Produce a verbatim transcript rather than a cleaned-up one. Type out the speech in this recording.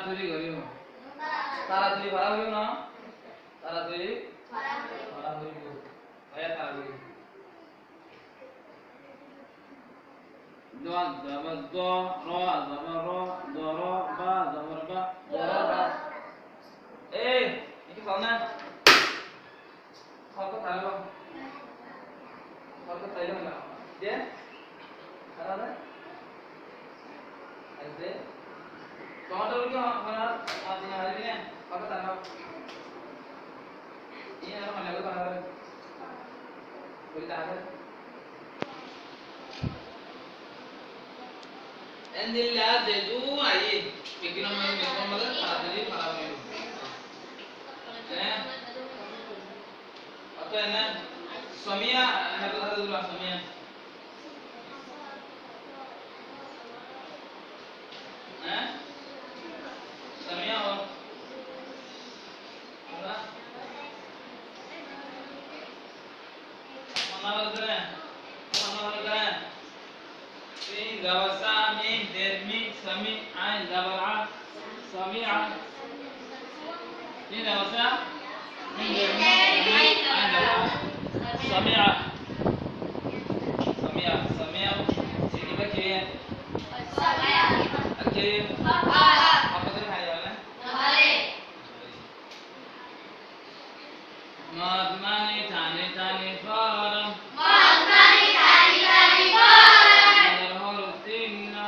Taratari goríbo. Taratari fora foribo na? Taratari fora foribo. Óiya, taratari. Do, zabar do, ro, zabar ro, doroba, zabar ba, doroba. Ei, ki hoó na? Hotá hoiló? Hotá hoiló na? Dé? Hotá hoiló? Aijja. Tuáñrar ki hotá hoiló? Hotá hoiló? Iín aró hoiló, hotá hoiló. Boli dahá de. Endilla zedu aiyé, beggún or maze, beggún or maze taratari fora foribo. Hé? Oto ene Somiya, hé, hé, hé, Somiya. Hé? Somiya o. Hotá? Hotá hoiló na? Hotá hoiló na? Sin zabar sa, mim zer mi, sami, ain zabar a, sami'a. Sin zabar sa, mim zer mi, sami, ain zabar a, sami'a. Sami'a, sami'a. Sin zabar ki? Ar ki? Ba. Apa tadi hai wala? Mad mani tani tani fara. Mad mani tani tani fara. Madar horof tin na.